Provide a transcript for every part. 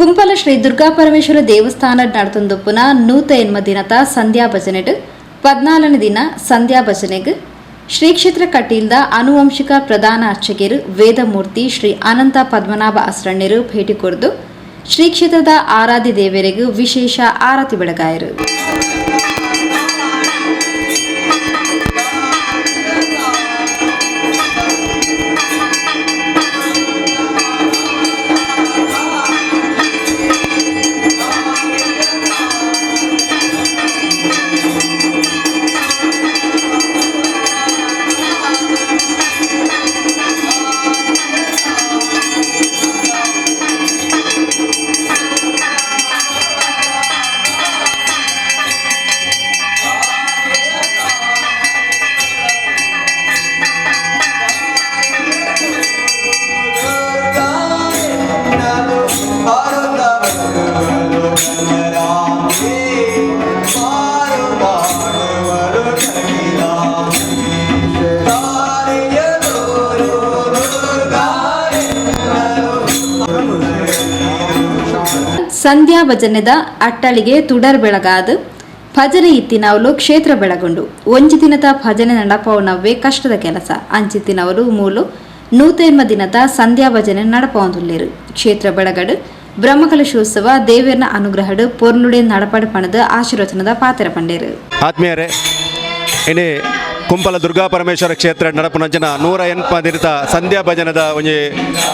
ಕುಂಪಲ ಶ್ರೀ ದುರ್ಗಾ ಪರಮೇಶ್ವರ ದೇವಸ್ಥಾನ ನಡತೊಂದುಪ್ಪುನ 108 ದಿನತ ಸಂಧ್ಯಾ ಭಜನೆಡ್ 14ನೇ ದಿನ ಸಂಧ್ಯಾ ಭಜನೆಗ್ ಶ್ರೀ ಕ್ಷೇತ್ರ ಕಟೀಲ್ದ ಅನುವಂಶಿಕ ಪ್ರಧಾನ ಅರ್ಚಕರು ವೇದಮೂರ್ತಿ ಶ್ರೀ ಅನಂತ ಪದ್ಮನಾಭ ಅಸ್ರಣ್ಯರು ಭೇಟಿ ಕೊರ್ದು ಶ್ರೀ ಕ್ಷೇತ್ರದ ಆರಾಧ್ಯ ದೇವರಿಗೆ ವಿಶೇಷ ಆರತಿ ಬೆಳಗಾಯರು. ಸಂಧ್ಯಾ ಭಜನೆದ ಅಟ್ಟಳಿಗೆ ತುಡರ್ ಬೆಳಗಾದು ಭಜನೆ ಇತ್ತಿನವಲು ಕ್ಷೇತ್ರ ಬೆಳಗೊಂಡು. ಒಂಜಿ ದಿನದ ಭಜನೆ ನಡಪವನವ್ವೇ ಕಷ್ಟದ ಕೆಲಸ. ಅಂಚಿತ್ತಿನವಲು ಮೂಲು 108 ದಿನದ ಸಂಧ್ಯಾ ಭಜನೆ ನಡಪವೊಂದುಲ್ಲೆರ್. ಕ್ಷೇತ್ರ ಬೆಳಗಡು ಬ್ರಹ್ಮಕಲಶೋತ್ಸವ ದೇವೆರ್ನ ಅನುಗ್ರಹಡು ಪೊರ್ಲುಡೆ ನಡಪಡ್ ಪಂಡುದು ಆಶೀರ್ವಚನದ ಪಾತೆರ ಪಂಡೇರು. ಆತ್ಮೀಯರೇ, ಇನಿ ಕುಂಪಲ ದುರ್ಗಾ ಪರಮೇಶ್ವರ ಕ್ಷೇತ್ರ ನಡಪುನಂಚಿನ 108 ದಿನದ ಸಂಧ್ಯಾ ಭಜನದ ಒಂಜಿ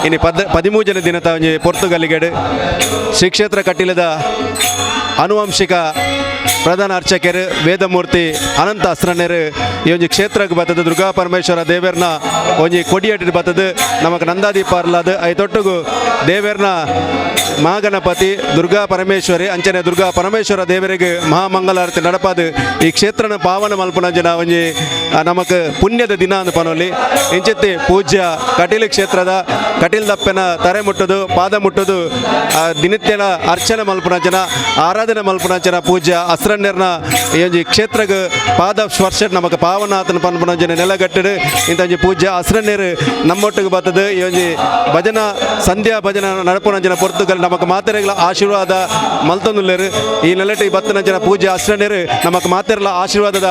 ಇನಿ 13ನೇ ದಿನದ ಒಂಜಿ ಪೊರ್ತುಗಲಿಗೆಡ್ ಶ್ರೀ ಕ್ಷೇತ್ರ ಕಟೀಲದ ಅನುವಂಶಿಕ ಪ್ರಧಾನ ಅರ್ಚಕರು ವೇದಮೂರ್ತಿ ಅನಂತ ಅಸ್ರಣ್ಯರು ಈ ಒಂಜಿ ಕ್ಷೇತ್ರಕ್ಕೆ ಬತ್ತದು ದುರ್ಗಾ ಪರಮೇಶ್ವರ ದೇವೆರ್ನ ಒಂಜಿ ಕೊಡಿಯಟ್ಟು ಬತ್ತದು ನಮಕ್ ನಂದಾದೀಪ ಅರ್ಲಾದ್ ಐತೊಟ್ಟುಗು ದೇವೆರ್ನ ಮಹಾಗಣಪತಿ ದುರ್ಗಾ ಪರಮೇಶ್ವರಿ ಅಂಚನೆ ದುರ್ಗಾ ಪರಮೇಶ್ವರ ದೇವರಿಗೆ ಮಹಾಮಂಗಲಾರತಿ ನಡಪಾದು ಈ ಕ್ಷೇತ್ರನ ಪಾವನ ಮಲ್ಪುನಂಚಿನ ಒಂಜಿ ನಮಕ್ ಪುಣ್ಯದ ದಿನ ಅಂದ್ ಪನೊಲಿ. ಇಂಚಿತ್ತಿ ಪೂಜ್ಯ ಕಟೀಲು ಕ್ಷೇತ್ರದ ಕಟೀಲ್ ದಪ್ಪೆನ ತರೆ ಮುಟ್ಟುದು ಪಾದ ಮುಟ್ಟುದು ದಿನಿತ್ಯನ ಅರ್ಚನೆ ಮಲ್ಪುನಂಚಿನ ಆರಾಧನೆ ಮಲ್ಪುನಂಚಿನ ಪೂಜ್ಯ ಅಸ್ರಣ್ಯರ್ನ ಈ ಒಂಜಿ ಕ್ಷೇತ್ರಗ್ ಪಾದ ಸ್ಪರ್ಶ ನಮಕ್ ಪಾವನಾಥನ ಪನ್ಪುನಂಚಿನ ನೆಲಗಟ್ಟಡು ಇಂತ ಒಂಜಿ ಪೂಜ್ಯ ಅಸ್ರಣ್ಯರು ನಮ್ಮೊಟ್ಟಿಗೆ ಬತ್ತದು ಈ ಒಂಜಿ ಭಜನಾ ಸಂಧ್ಯಾ ಭಜನ ನಡಪುನಂಚಿನ ಪೊರ್ತುಗಲ್ ನಮಕ್ ಮಾತೆರೆಗಳ ಆಶೀರ್ವಾದ ಮಲ್ತೊಂದುಲ್ಲೆರ್. ಈ ನೆಲೆಟ್ ಬತ್ತನಂಚಿನ ಪೂಜ್ಯ ಅಸ್ರಣ್ಯರು ನಮಕ್ ಮಾತೆರ್ಲ ಆಶೀರ್ವಾದದ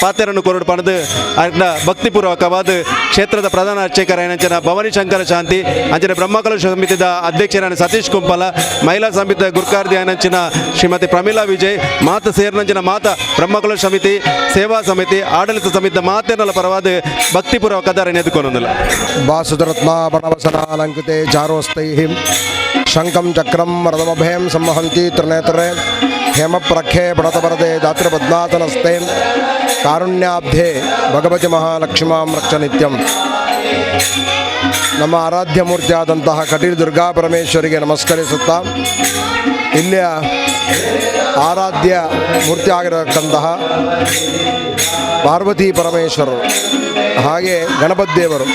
ಪಾತೆರನ್ನು ಕೊರಡು ಪಣದು ಅರ್ನ ಭಕ್ತಿಪೂರ್ವಕವಾದ ಕ್ಷೇತ್ರದ ಪ್ರಧಾನ ಅರ್ಚಕರಾಯನಂಚಿನ ಭವಾನಿ ಶಂಕರ ಶಾಂತಿ ಅಂಚನೆ ಬ್ರಹ್ಮಕಲಶ ಸಮಿತಿದ ಅಧ್ಯಕ್ಷರಾದ ಸತೀಶ್ ಕುಂಪಲ, ಮಹಿಳಾ ಸಮಿತಿಯ ಗುರ್ಕಾರ್ದಿ ಆಯನಂಚಿನ ಶ್ರೀಮತಿ ಪ್ರಮೀಳಾ ವಿಜಯ್, ಮಾತ ಸೇರಿನಂಚಿನ ಮಾತ ಬ್ರಹ್ಮಕಲಶ ಸಮಿತಿ, ಸೇವಾ ಸಮಿತಿ, ಆಡಳಿತ ಸಮಿತಿ ಮಾತೆರ್ನಲ ಪರವಾದ ಭಕ್ತಿಪೂರ್ವಕ ಎದುಕೊಂದಿಲ್ಲ. ವಾಸುತರತ್ನಾಭರಣವಸನಾಲಂಕೃತೆ ಚಾರೋಸ್ತೈಃ ಶಂಖಂ ಚಕ್ರಂ ವರದಮಭಯಂ ಸಂವಹಂತಿ ತ್ರಿನೇತ್ರೆ ಹೇಮಪ್ರಖ್ಯೆ ಪ್ರಣತವರದೆ ದಾತೃಪದ್ಮಾಸನಸ್ತೆ ಕಾರುಣ್ಯಾಬ್ಧೆ ಭಗವತಿ ಮಹಾಲಕ್ಷ್ಮಾಂ ರಕ್ಷ ನಿತ್ಯಂ. ನಮ್ಮ ಆರಾಧ್ಯ ಮೂರ್ತಿಯಾದಂತಹ ಕಟೀಲು ದುರ್ಗಾ ಪರಮೇಶ್ವರಿಗೆ ನಮಸ್ಕರಿಸುತ್ತಾ ಇಲ್ಲಿಯ ಆರಾಧ್ಯ ಮೂರ್ತಿಯಾಗಿರತಕ್ಕಂತಹ ಪಾರ್ವತಿ ಪರಮೇಶ್ವರರು ಹಾಗೆ ಗಣಪತಿ ದೇವರು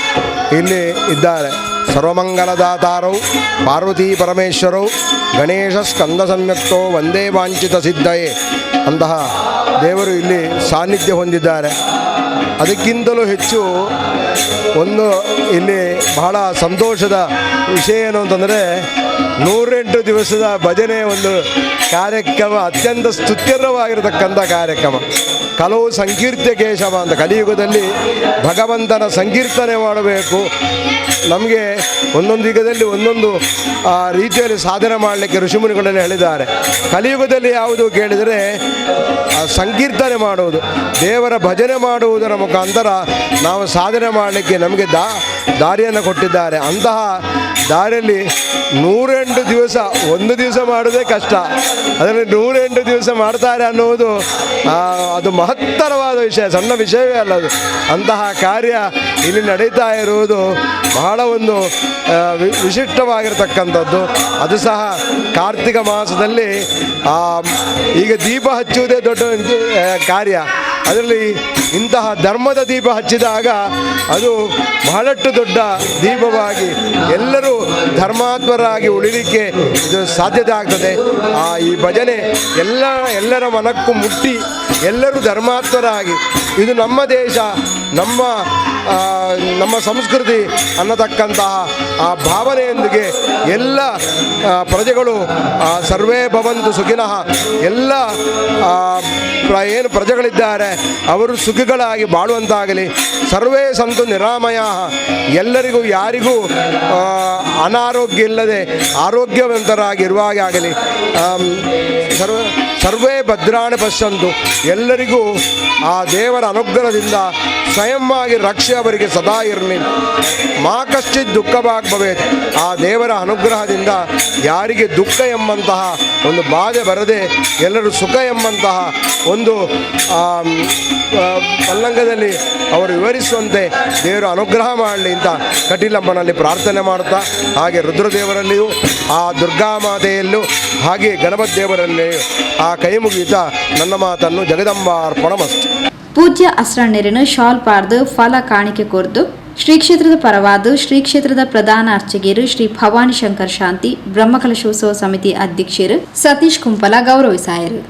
ಇಲ್ಲಿ ಇದ್ದಾರೆ. ಸರ್ವಮಂಗಲದಾತಾರೌ ಪಾರ್ವತಿ ಪರಮೇಶ್ವರೌ ಗಣೇಶ ಸ್ಕಂದ ಸಂಯುಕ್ತೋ ವಂದೇ ವಾಂಛಿತ ಸಿದ್ಧಯೇ ಅಂತಹ ದೇವರು ಇಲ್ಲಿ ಸಾನ್ನಿಧ್ಯ ಹೊಂದಿದ್ದಾರೆ. ಅದಕ್ಕಿಂತಲೂ ಹೆಚ್ಚು ಒಂದು ಇಲ್ಲಿ ಬಹಳ ಸಂತೋಷದ ವಿಷಯ ಏನು ಅಂತಂದರೆ 108 ದಿವಸದ ಭಜನೆ ಒಂದು ಕಾರ್ಯಕ್ರಮ ಅತ್ಯಂತ ಸ್ತುತ್ಯರ್ಹವಾಗಿರತಕ್ಕಂಥ ಕಾರ್ಯಕ್ರಮ. ಕಲವು ಸಂಕೀರ್ತ್ಯ ಕೇಶವ ಅಂತ ಕಲಿಯುಗದಲ್ಲಿ ಭಗವಂತನ ಸಂಕೀರ್ತನೆ ಮಾಡಬೇಕು. ನಮಗೆ ಒಂದೊಂದು ಯುಗದಲ್ಲಿ ಒಂದೊಂದು ರೀತಿಯಲ್ಲಿ ಸಾಧನೆ ಮಾಡಲಿಕ್ಕೆ ಋಷಿಮುನಿಗಳಲ್ಲಿ ಹೇಳಿದ್ದಾರೆ. ಕಲಿಯುಗದಲ್ಲಿ ಯಾವುದು ಕೇಳಿದರೆ ಸಂಕೀರ್ತನೆ ಮಾಡುವುದು, ದೇವರ ಭಜನೆ ಮಾಡುವುದರ ಮುಖಾಂತರ ನಾವು ಸಾಧನೆ ಮಾಡಲಿಕ್ಕೆ ನಮಗೆ ದಾರಿಯನ್ನು ಕೊಟ್ಟಿದ್ದಾರೆ. ಅಂತಹ ದಾರಿಯಲ್ಲಿ 108 ದಿವಸ, ಒಂದು ದಿವಸ ಮಾಡೋದೇ ಕಷ್ಟ, ಅದರಲ್ಲಿ 108 ದಿವಸ ಮಾಡ್ತಾರೆ ಅನ್ನುವುದು ಅದು ಮಹತ್ತರವಾದ ವಿಷಯ, ಸಣ್ಣ ವಿಷಯವೇ ಅಲ್ಲ ಅದು. ಅಂತಹ ಕಾರ್ಯ ಇಲ್ಲಿ ನಡೀತಾ ಇರುವುದು ಬಹಳ ಒಂದು ವಿಶಿಷ್ಟವಾಗಿರ್ತಕ್ಕಂಥದ್ದು. ಅದು ಸಹ ಕಾರ್ತಿಕ ಮಾಸದಲ್ಲಿ ಈಗ ದೀಪ ಹಚ್ಚುವುದೇ ದೊಡ್ಡ ಕಾರ್ಯ. ಅದರಲ್ಲಿ ಇಂತಹ ಧರ್ಮದ ದೀಪ ಹಚ್ಚಿದಾಗ ಅದು ಬಹಳಷ್ಟು ದೊಡ್ಡ ದೀಪವಾಗಿ ಎಲ್ಲರೂ ಧರ್ಮಾತ್ಮರಾಗಿ ಉಳಿಲಿಕ್ಕೆ ಇದು ಸಾಧ್ಯತೆ ಆಗ್ತದೆ. ಈ ಭಜನೆ ಎಲ್ಲರ ಮನಕ್ಕೂ ಮುಟ್ಟಿ ಎಲ್ಲರೂ ಧರ್ಮಾತ್ಮರಾಗಿ ಇದು ನಮ್ಮ ದೇಶ, ನಮ್ಮ ಸಂಸ್ಕೃತಿ ಅನ್ನತಕ್ಕಂತಹ ಆ ಭಾವನೆಯೊಂದಿಗೆ ಎಲ್ಲ ಪ್ರಜೆಗಳು ಸರ್ವೇ ಭವಂತು ಸುಖಿನಃ, ಎಲ್ಲ ಏನು ಪ್ರಜೆಗಳಿದ್ದಾರೆ ಅವರು ಸುಖಿಗಳಾಗಿ ಬಾಳುವಂತಾಗಲಿ. ಸರ್ವೇ ಸಂತು ನಿರಾಮಯ, ಎಲ್ಲರಿಗೂ ಯಾರಿಗೂ ಅನಾರೋಗ್ಯ ಇಲ್ಲದೆ ಆರೋಗ್ಯವಂತರಾಗಿರುವ ಹಾಗೆ ಆಗಲಿ. ಸರ್ವೇ ಭದ್ರಾಣಿ ಪಶ್ಯಂತು, ಎಲ್ಲರಿಗೂ ಆ ದೇವರ ಅನುಗ್ರಹದಿಂದ ಸ್ವಯಂವಾಗಿ ರಕ್ಷೆ ಅವರಿಗೆ ಸದಾ ಇರಲಿ. ಮಾ ಕಶ್ಚಿತ್ ದುಃಖ ಭಾಗ್ ಭವೇತ್, ಆ ದೇವರ ಅನುಗ್ರಹದಿಂದ ಯಾರಿಗೆ ದುಃಖ ಎಂಬಂತಹ ಒಂದು ಬಾಧೆ ಬರದೆ ಎಲ್ಲರೂ ಸುಖ ಎಂಬಂತಹ ಒಂದು ಪಲ್ಲಂಗದಲ್ಲಿ ಅವರು ವಿವರಿಸುವಂತೆ ದೇವರು ಅನುಗ್ರಹ ಮಾಡಲಿ ಅಂತ ಕಟೀಲಮ್ಮನಲ್ಲಿ ಪ್ರಾರ್ಥನೆ ಮಾಡುತ್ತಾ, ಹಾಗೆ ರುದ್ರದೇವರಲ್ಲಿಯೂ ಆ ದುರ್ಗಾಮಾತೆಯಲ್ಲೂ ಹಾಗೆ ಗಣಪತಿ ದೇವರಲ್ಲಿಯೂ ಆ ಕೈ ಮುಗಿಯುತ್ತಾ ನನ್ನ ಮಾತನ್ನು ಜಗದಂಬಾರ್ಪಣಮಸ್ತು. ಪೂಜ್ಯ ಅಸ್ರಣ್ಣರನ್ನು ಶಾಲ್ ಪಾರ್ದು ಫಲ ಕಾಣಿಕೆ ಕೊರ್ದು ಶ್ರೀ ಕ್ಷೇತ್ರದ ಪರವಾದ ಶ್ರೀ ಕ್ಷೇತ್ರದ ಪ್ರಧಾನ ಅರ್ಚಕಿಯರು ಶ್ರೀ ಭವಾನಿ ಶಂಕರ್ ಶಾಂತಿ, ಬ್ರಹ್ಮಕಲಶೋತ್ಸವ ಸಮಿತಿ ಅಧ್ಯಕ್ಷರು ಸತೀಶ್ ಕುಂಪಲ ಗೌರವಿಸಾಯರು.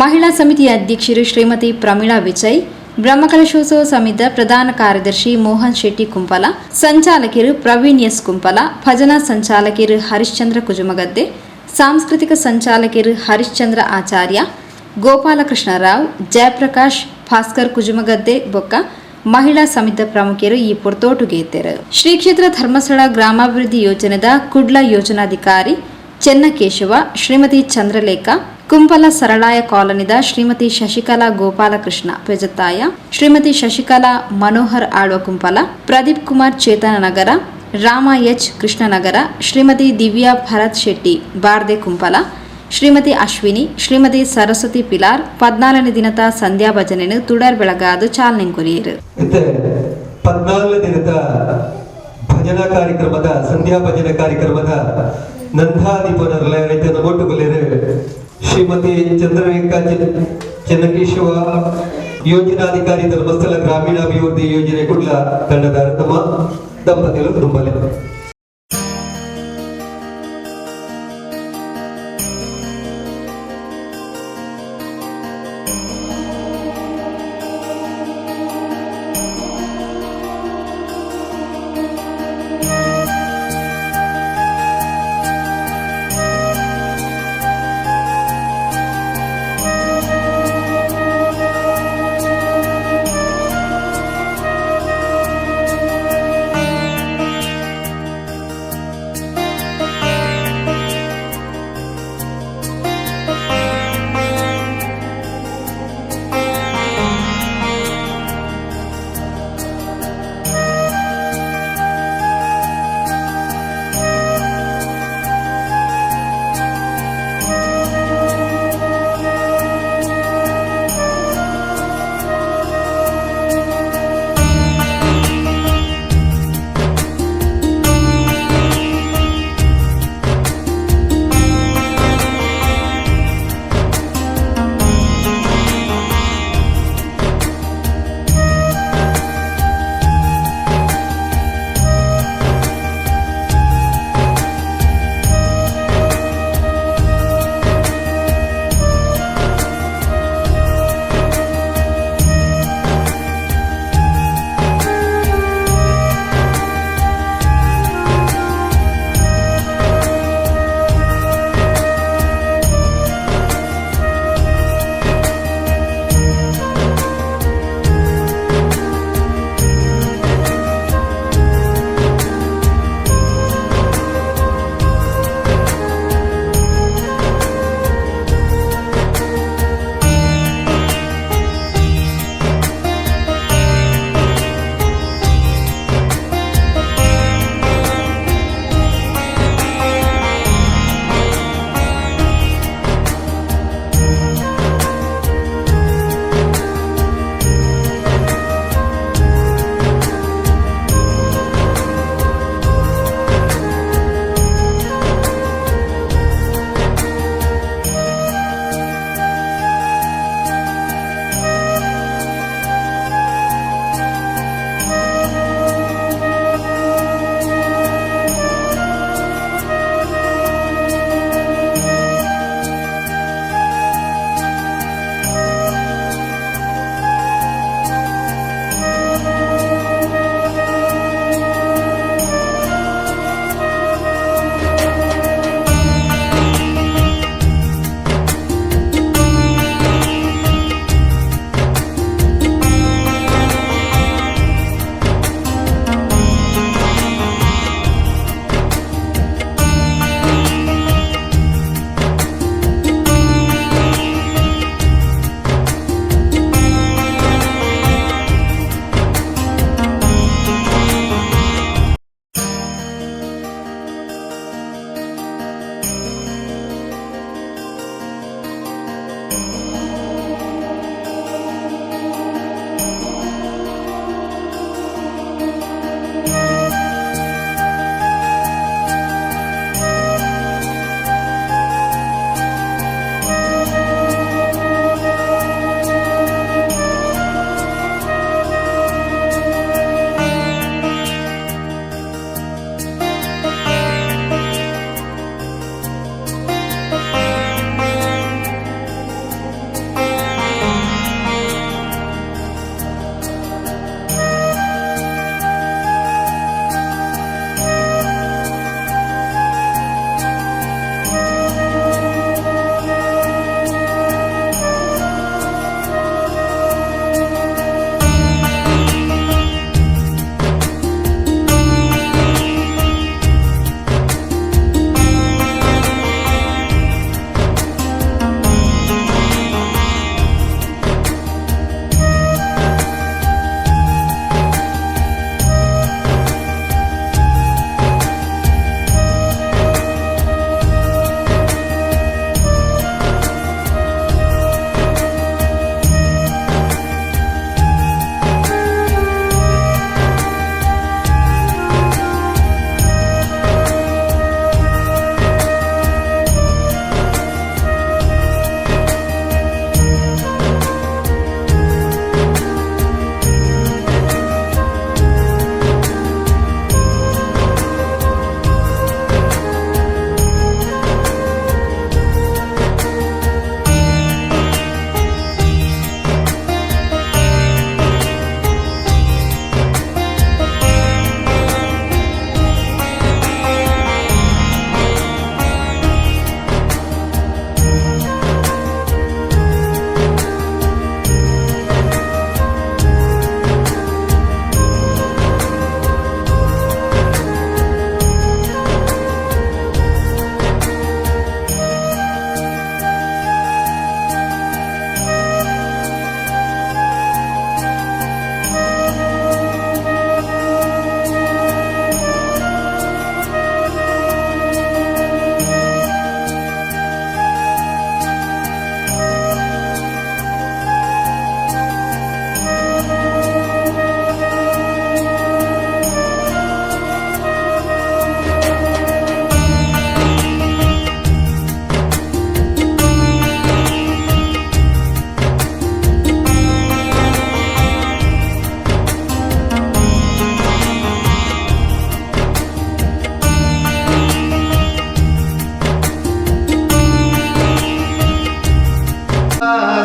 ಮಹಿಳಾ ಸಮಿತಿಯ ಅಧ್ಯಕ್ಷರು ಶ್ರೀಮತಿ ಪ್ರಮೀಳಾ ವಿಜಯ್, ಬ್ರಹ್ಮಕಲಶೋತ್ಸವ ಸಮಿತಿಯ ಪ್ರಧಾನ ಕಾರ್ಯದರ್ಶಿ ಮೋಹನ್ ಶೆಟ್ಟಿ ಕುಂಪಲ, ಸಂಚಾಲಕರು ಪ್ರವೀಣ್ ಎಸ್ ಕುಂಪಲ, ಭಜನಾ ಸಂಚಾಲಕರು ಹರಿಶ್ಚಂದ್ರ ಕುಜುಮಗದ್ದೆ, ಸಾಂಸ್ಕೃತಿಕ ಸಂಚಾಲಕರು ಹರಿಶ್ಚಂದ್ರ ಆಚಾರ್ಯ, ಗೋಪಾಲಕೃಷ್ಣ ರಾವ್, ಜಯಪ್ರಕಾಶ್, ಭಾಸ್ಕರ್ ಕುಜುಮಗದ್ದೆ ಬೊಕ್ಕ ಮಹಿಳಾ ಸಮಿತಿ ಪ್ರಮುಖರು ಈ ಪೊರ್ತೋಟುಗೇತೆರು. ಶ್ರೀ ಕ್ಷೇತ್ರ ಧರ್ಮಸ್ಥಳ ಗ್ರಾಮಾಭಿವೃದ್ಧಿ ಯೋಜನೆದ ಕುಡ್ಲ ಯೋಜನಾಧಿಕಾರಿ ಚೆನ್ನಕೇಶವ, ಶ್ರೀಮತಿ ಚಂದ್ರಲೇಖಾ, ಕುಂಪಲ ಸರಳಾಯ ಕಾಲೋನಿದ ಶ್ರೀಮತಿ ಶಶಿಕಲಾ ಗೋಪಾಲಕೃಷ್ಣ ಪೆಜತ್ತಾಯ, ಶ್ರೀಮತಿ ಶಶಿಕಲಾ ಮನೋಹರ್ ಆಳ್ವ ಕುಂಪಲ, ಪ್ರದೀಪ್ ಕುಮಾರ್ ಚೇತನ ನಗರ, ರಾಮ ಎಚ್ ಕೃಷ್ಣನಗರ, ಶ್ರೀಮತಿ ದಿವ್ಯಾ ಭರತ್ ಶೆಟ್ಟಿ ಬಾರ್ದೆ ಕುಂಪಲ, ಶ್ರೀಮತಿ ಅಶ್ವಿನಿ, ಶ್ರೀಮತಿ ಸರಸ್ವತಿ ಪಿಲಾರ್ 14ನೇ ದಿನದ ಸಂಧ್ಯಾ ಭಜನೆಯನ್ನು ತುಡರ್ ಬೆಳಗಾದು ಚಾಲನೆ ಕೊರಿಯರು. ಇತ್ತೆ 14 ದಿನದ ಭಜನಾ ಕಾರ್ಯಕ್ರಮದ ಸಂಧ್ಯಾ ಭಜನಾ ಕಾರ್ಯಕ್ರಮದ ನಂದಾದೀಪನ ರೈತನ ಒಟ್ಟುಗೊಲ್ಲೇರು ಶ್ರೀಮತಿ ಚಂದ್ರರೇಖಾ ಚೆನ್ನಕೇಶವ, ಯೋಜನಾಧಿಕಾರಿ, ಧರ್ಮಸ್ಥಳ ಗ್ರಾಮೀಣಾಭಿವೃದ್ಧಿ ಯೋಜನೆ ಕುಡ್ಲ ತಂಡದ ತಮ್ಮ ದಂಪತಿಗಳು ತುಂಬಲೆ.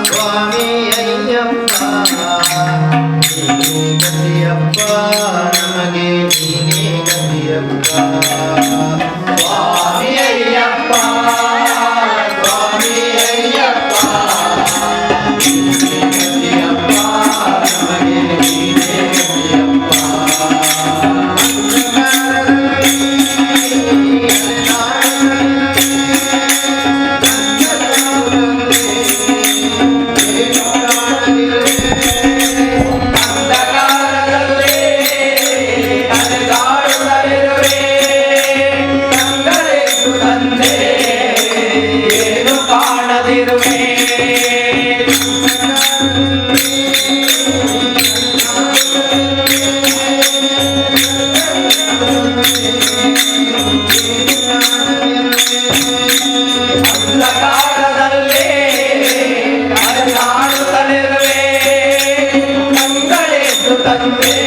ಸ್ವಾಮಿ ಅಯ್ಯಪ್ಪ ನೀನೇ ಗತಿಯಪ್ಪ ನಮಗೆ ನೀನೇ ಗತಿಯಪ್ಪ ಸ್ವಾಮಿ ಅಯ್ಯಪ್ಪ ಸ್ವಾಮಿ ಅಯ್ಯಪ್ಪ ನೀನೇ ಗತಿಯಪ್ಪ ನಮಗೆ ನೀನೇ ಗತಿಯಪ್ಪ. ಅಂಧಕಾರದಲ್ಲಿ ಅಲೆದಾಡುತ್ತಲಿರುವೆ, ಕಂಗರೆದ್ದು ತಂದೆ ಏನು ಕಾಣದಿರುವೆ. ಅಂಧಕಾರದಲ್ಲಿ ಅಲೆದಾಡುತ್ತಲಿರುವೆ, ಕಂಗಳೆದ್ದು ತಂದೆ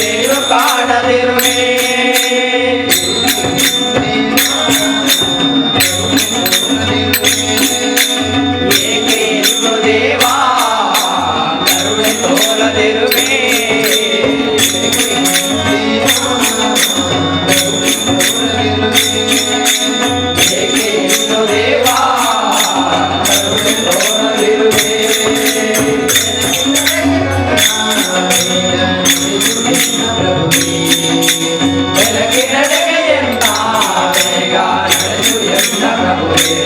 ಏನು ಕಾಣದಿರುವೆ. ಏಕೆ ಎಂದು ದೇವಾ ಕರುಣೆ ತೋರದಿರುವೆ. ಏಕೆ ಎಂದು ದೇವಾ ಕರುಣೆ ತೋರದಿರುವೆ. ಬೆಳಕಿನಡೆಗೆಯನ್ನ ಬೇಗ ನಡೆಸು ಎನ್ನ ಪ್ರಭುವೇ.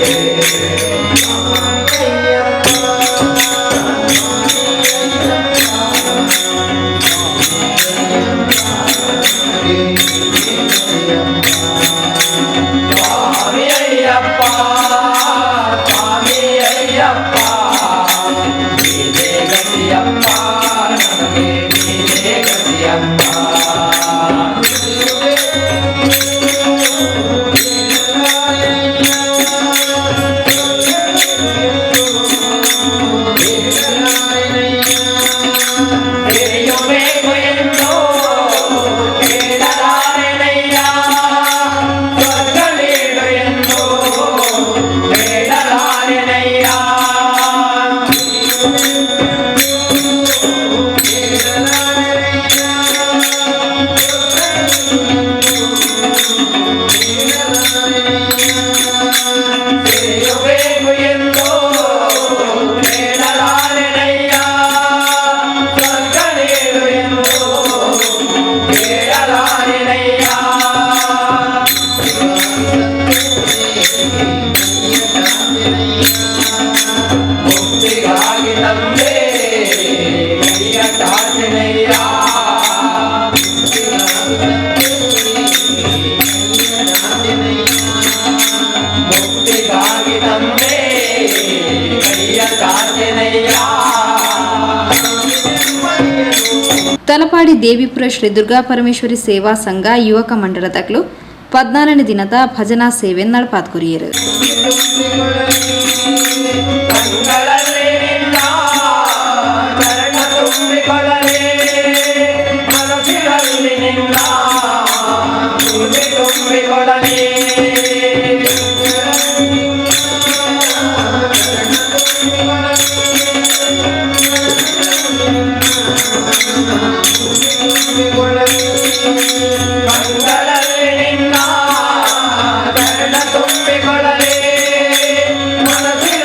ಸ್ವಾಮಿ ಅಯ್ಯಪ್ಪ ಸ್ವಾಮಿ ಅಯ್ಯಪ್ಪ ನೀನೇ ಗತಿಯಪ್ಪ ನಮಗೆ ನೀನೇ ಗತಿಯಪ್ಪ. ತಿಳಿಯಬೇಕು ಎಂದು ಕೇಳಲಾರೆನಯ್ಯ, ಸ್ವರ್ಗ ನೀಡು ಎಂದು ಬೇಡಲಾರೆನಯ್ಯ. ತಿಳಿಯಬೇಕು ಎಂದು ಕೇಳಲಾರೆನಯ್ಯ, ಸ್ವರ್ಗ ನೀಡು ಎಂದು ಬೇಡಲಾರೆನಯ್ಯ. ಮುಕ್ತಿಗಾಗಿ ತಂದೆ ಕೈಯ ಚಾಚನೆಯ. ಮುಕ್ತಿಗಾಗಿ ತಂದೆ ಕೈಯ ಚಾಚನೆಯ. ತಲಪಾಡಿ ದೇವಿಪುರ ಶ್ರೀ ದುರ್ಗಾ ಪರಮೇಶ್ವರಿ ಸೇವಾ ಸಂಘ ಯುವಕ ಮಂಡಲದಕ್ಲು 14ನೇ ದಿನದ ಭಜನಾ ಸೇವೆ ನಡಪಾತ್ ಕೊರಿಯರು. ಕಂಗಳಲ್ಲಿ ನಿನ್ನ ಚರಣ ತುಂಬಿಕೊಳ್ಳಲಿ, ಮನಸ್ಸಿನಲ್ಲಿ ನಿನ್ನ ತುಂಬಿ ತುಂಬಿಕೊಳ್ಳಲಿ. ಕಂಗಳಲ್ಲಿ ನಿನ್ನ ಚರಣ ತುಂಬಿಕೊಳ್ಳಲಿ, ಮನಸ್ಸಿನಲ್ಲಿ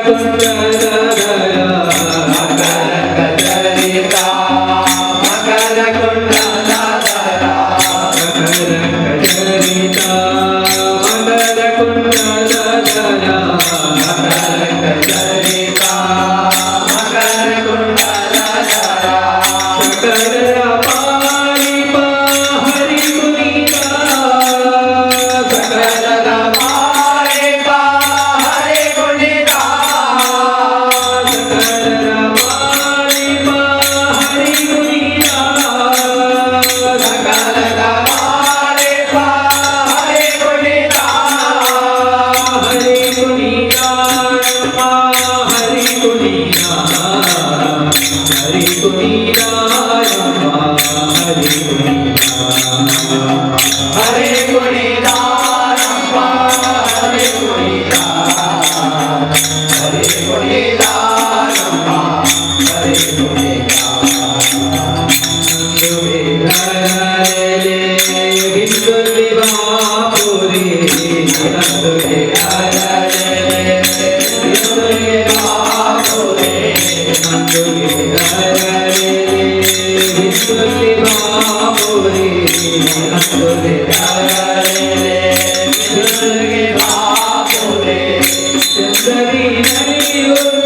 ಕುಂಡಲಧರ. ಮಕರಂದ ಚರಿತ ಮಕರ ಕುಂಡಲಧರ. ಮಕರಂದ ಚರಿತ ಮಕರ ಕುಂಡಲಧರ. ಮಕರಂದ ಚರಿತ ಮಕರ ಕುಂಡಲಧರ. ಸಕಲರ ಪಾಲಿಪ ಹರಿ ಪುನೀತ. ಸಕಲದ ಪಾಲಿಪ ಹರಿ ಪುನೀತ. ಸಕಲರ ಪಾಲಿಪ ಹರಿ ಪುನೀತ. ಸಕಲದ ಪಾಲಿಪ ಹರಿ ಪುನೀತ. ಹರಿ ಪುನೀತ ಹರಿ ಪುನೀತ ಹರಿ ಪುನೀತ ಹರಿ ಪುನೀತ. ಹರಿ ಪುನೀತ ಹರಿ ಪುನೀತ ಹರಿ ಪುನೀತ ಹರಿ ಪುನೀತ. ಬಿಂದುಲಿ ಬಾಪುರಿ ನಂದುಲಿ ಬಿಂದುಲಿ ಬಾಪುರಿ ನಂದುಲಿ ಬಿಂದುಲಿ ಬಾಪುರಿ ನಂದುಲಿ ಬಿಂದುಲಿ ಬಾಪುರಿ. ಚಂದರಿ ನಲಿಯೋ.